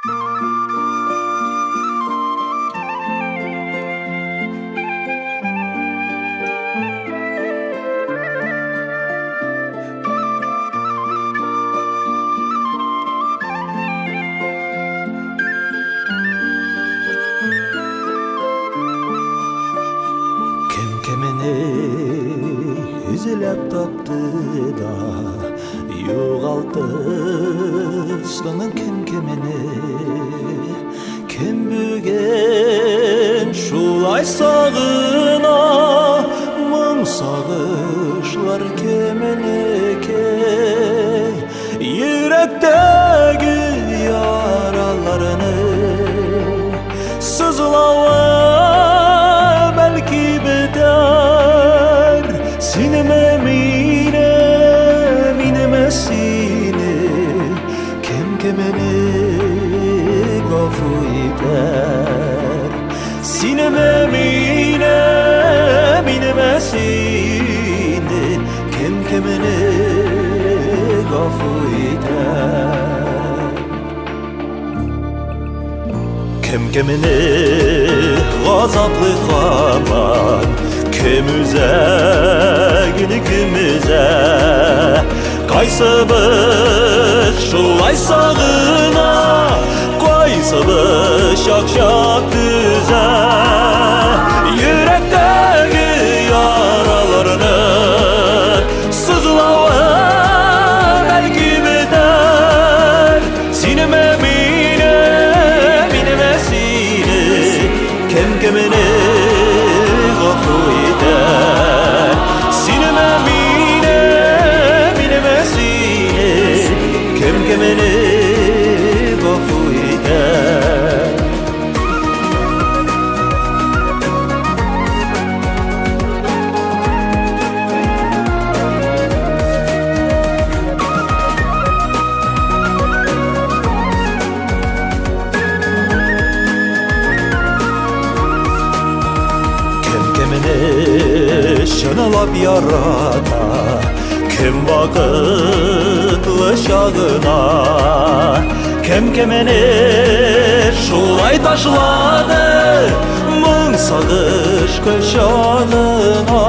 Кем кемне эзләп тапты да югалтты соның кем кемне кем бүген шулай сагына моң сагышлар кемнеке йөрәктәге яраларны сызлавы бәлки бетәр синеме мине минеме сине кем кемне гафу итәр синеме мине минеме сине кем кемне гафу итәр Кем кемне газаплый һаман, кем үзәгене кем өзә. Кайсыбыз шулай сагына, кайсыбыз чак-чак түзә. Йөрәктәге яраларны сызлавы бәлки бетәр. Синеме мине, минеме сине, кем кемне гафу итәр? Синеме мине, минеме сине, кем кемне гафу итәр? Кем кемне чынлап ярата, кем вакытлы чагына, кем кемне шулай ташлады, моң сагыш кочагына.